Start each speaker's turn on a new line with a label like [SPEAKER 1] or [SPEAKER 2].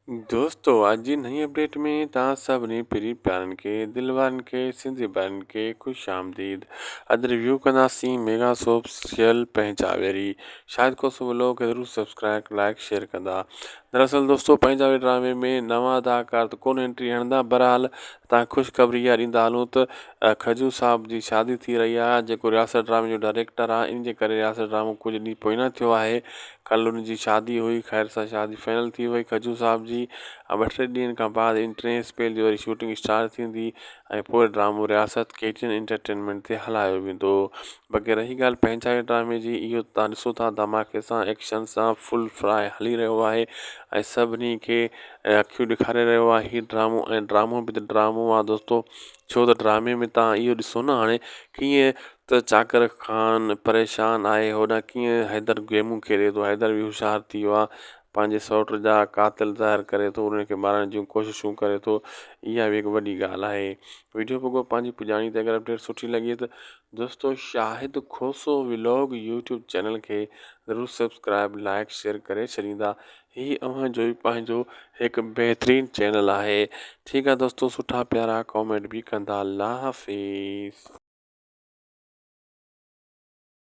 [SPEAKER 1] دوستو اڄ جي نئين اپڊيٽ ۾ توهان سڀني پرين پيارن کي دل وارن کي سنڌي ڀائرن کي خوش آمديد اڄ ريويو ڪنداسين ميگا سوپ سيريل پنهنجا ويري شاهد کوسو ولوگ کي ضرور سبسڪرائب لائڪ شيئر ڪندا دراصل دوستو پنهنجا ويري ڊرامي ۾ نوان اداڪار ته ڪونه انٽري هڻندا بهرحال تان خوشخبري اها ڏيندا هلون ته کجو صاحب جي شادي ٿي رهي آهي جيڪو رياست ڊرامي جو ڊائريڪٽر آهي ان جي ڪري رياست ڊرامو ڪجهه ڏينهن پوئنا ٿيو آهي ڪلهه ان جي شادي هئي خير سان شادي فائنل ٿي وئي کجو صاحب جي ۽ ٻه ٽي ڏينهن کان بعد ان ٽئين اسپيل جي وري شوٽنگ اسٽارٽ ٿيندي ۽ پوء ڊرامو رياست ڪي ٽي اين انٽرٽينمينٽ تي هلايو ويندو باقي رهي ڳالهه پنهنجا ڊرامي جي اهو تان ڏسو ٿا ڌماڪي سان ايڪشن سان فل فرائي هلي رهيو آهي ۽ سڀني کي اکيون ڏيکاري رهيو آهي هي ڊرامو ۽ ڊرامو به ته ڊرامو آهي دوستو ڇو ته ڊرامي ۾ تان اهو ڏسو نه هاڻي ڪيئن ته چاڪر خان پريشان آهي هوڏانهن ڪيئن حيدر گيمون کيڏي ٿو حيدر به هوشيار ٿي ويو آهي پنهنجي سئوٽ جا قاتل ظاهر ڪري ٿو انهن کي مارڻ جون ڪوششون ڪري ٿو اها به هڪ وڏي ڳالهه آهي ويڊيو پڳو پنهنجي پڄاڻي تي اگر اپڊيٽ سٺي لڳي ته دوستو Shahid Khoso vlog YouTube channel کي ضرور سبسڪرائب لائڪ شيئر ڪري ڇڏيندا هي اوهان جو ئي پنهنجو هڪ بهترين چينل آهي ٺيڪ آهي دوستو سٺا پيارا ڪامينٽ به ڪندا الله حافظ.